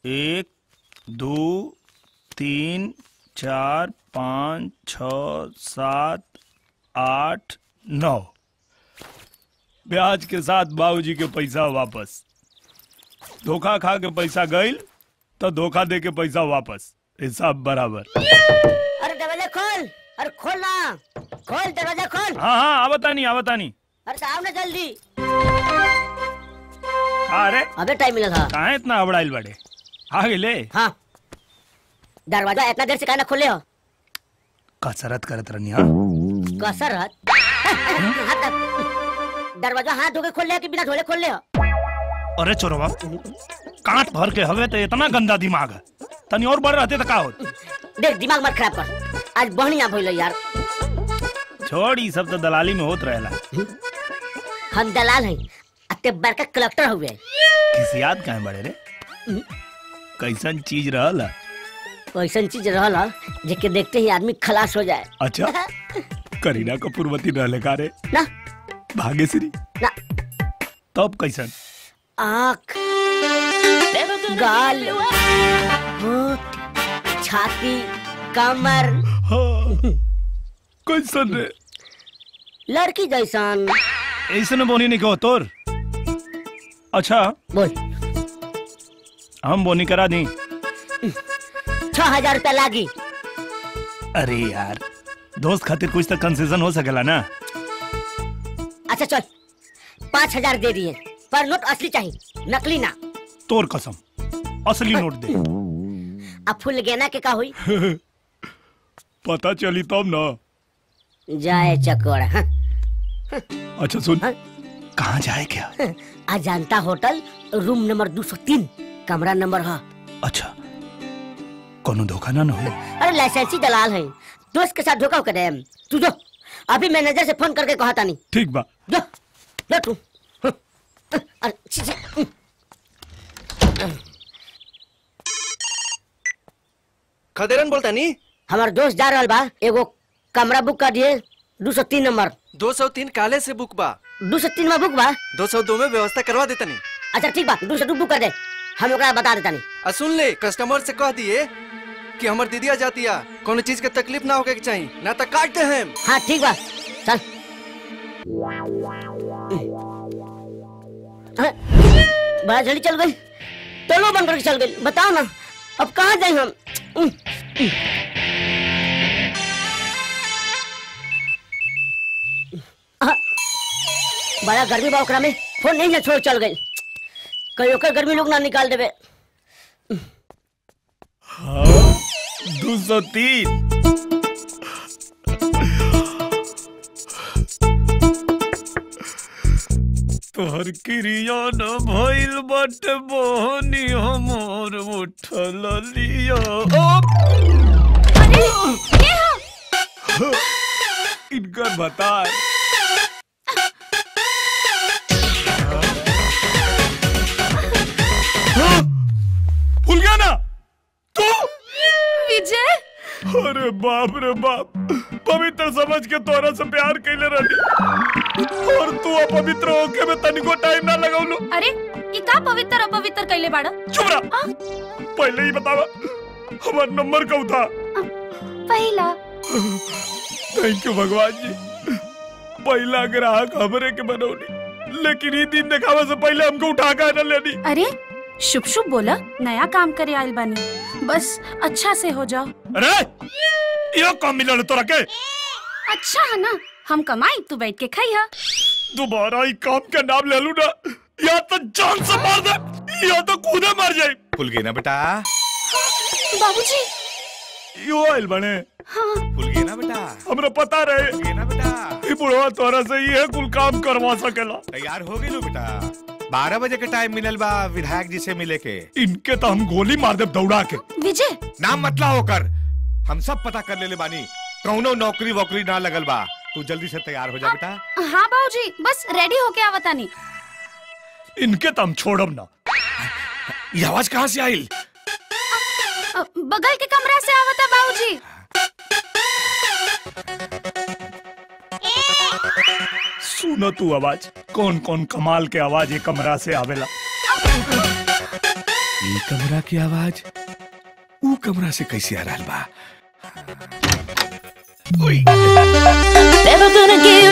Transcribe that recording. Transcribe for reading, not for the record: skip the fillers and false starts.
1 2 3 4 5 6 7 8 9। ब्याज के साथ बाबूजी के पैसा वापस। धोखा खा के पैसा गईल तो धोखा दे के पैसा वापस, हिसाब बराबर। अरे दरवाजा खोल, अरे खोल ना, खोल दरवाजा खोल। हाँ हाँ आवता नहीं, आवता नहीं। अरे आओ ना जल्दी। अरे अबे टाइम मिला था, कहाँ इतना अबड़ाइल बड़े आ गए। हाँ दरवाजा इतना देर से काहे ना खोले हो? कसरत करत रहनी। हाँ कसरत? दरवाजा हाथ धोके खोल ले कि बिना धोले खोल ले हो? अरे चोरवा, कांट भर के हवे तो इतना गंदा दिमाग है, तनी और बढ़ रहते तो का होत? देख दिमाग मत खराब कर, आज बढ़िया भइल यार। छोड़, ई सब तो दलाली में होत रहेला। हम दलाल हैं, अते बड़का कलेक्टर हुए। किसी याद काहे बड़े रे? कैसन चीज रहला? कैसन चीज रहला जेके देखते ही आदमी खलास हो जाए। अच्छा करीना कपूरवती रहले का रे? ना। भाग्यश्री? ना। तब कैसन? आँख, गाल, होंठ, छाती, कमर। हाँ, कैसन रे? लड़की जैसन। ऐसन बोनी नहीं कहो तोर। अच्छा बोल। हम बोनी करा दी। 6000 रुपया लागी। अरे यार दोस्त खातिर कुछ तो कंसेशन हो सकेला ना। अच्छा चल 5000 दे दिए, पर नोट असली चाहिए, नकली ना। तोर कसम असली नोट दे। अब फूल गेना के का हुई? पता चली तब ना। जाए चकोड़ा। हाँ। अच्छा सुन, हाँ? कहाँ जाए क्या? अजांता होटल, रूम नंबर 203, कमरा नंबर। हाँ अच्छा, कोनो धोखा ना हो? अरे लाइसेंसी दलाल है, दोस्त के साथ धोखा करे। तू जो अभी मैनेजर से फोन करके कहा था नहीं। ठीक बा, जो जो तू। अरे खदेरन बोलता नहीं? हमार दोस्त जा रहा बा, एगो कमरा बुक कर दिए 203 नंबर। 203 काले से बुक बा। 203 में बुक बा? 202 में व्यवस्था करवा देता नहीं। अच्छा ठीक बा, 202 बुक कर दे, हम ओकरा बता देता नहीं। सुन ले, कस्टमर से कह दिए कि हमर दीदिया जातिया कोनो चीज के तकलीफ ना होके के चाहिए, ना तो काट दे हम। हाँ ठीक बा चल। बड़ा जल्दी चल गई, तो बंद करके चल गई। बताओ ना अब कहाँ जाए हम? बड़ा गर्मी बा ओकरा में, फोन नहीं है छोड़ चल गई, कहीं ओकर गर्मी लोग ना निकाल देवे। हाँ, 203। तोहर क्रिया न भइल बट बोहनी हमर उठल लिया। अरे के हो? इनकर बता। भूल गया ना तू? विजय। अरे बाप रे बाप, पवित्र समझ के तोरा से प्यार कैले रहनी और तू अपवित्र होके में तनिको टाइम ना लगाउलो। अरे ई का पवित्र अपवित्र कैले बाड़ा? चुप रह। पहले ही बतावा हमार नंबर कौ था? पहला। Thank you भगवान जी, पहला ग्राहक हमरे के बनौली, लेकिन ई दिन देखावे से पहले हमको उठा के ना लेनी। अरे शुभ शुभ बोला, नया काम करे आयल बानी, बस अच्छा से हो जाओ। अरे यो काम मिलल तोरा के? अच्छा है ना, हम कमाई तू बैठ के खाई। दोबारा ई काम के नाम ले लू ना, या तो जान से मार दे या तो कूदे मार जाए। भूल गई ना बेटा? बाबूजी यो आयल बने। हाँ भूल गई ना बेटा? हमरा पता रहे। भूल गई ना बेटा? ई बुढ़वा तोरा से ये कुल काम करवा सकेला। तैयार हो गई लो बेटा? 12 बजे के टाइम मिलल बा विधायक जी से मिले के। इनके तो हम गोली मार दे दौड़ा के। विजय नाम मतला होकर हम सब पता कर लेले बानी, कौनो नौकरी वोकरी ना लगल बा। तू जल्दी से तैयार हो जा बेटा। हाँ बाबूजी बस रेडी होके आवता नहीं। इनके तो हम छोड़ब ना। ये आवाज कहाँ से आई? बगल के कमरा से आवता बाबूजी। सुनो तू आवाज, कौन कौन कमाल के आवाज ये कमरा से आवेला। ई कमरा की आवाज ऊ कमरा से कैसे आ रहल बा? ओए। Never gonna give you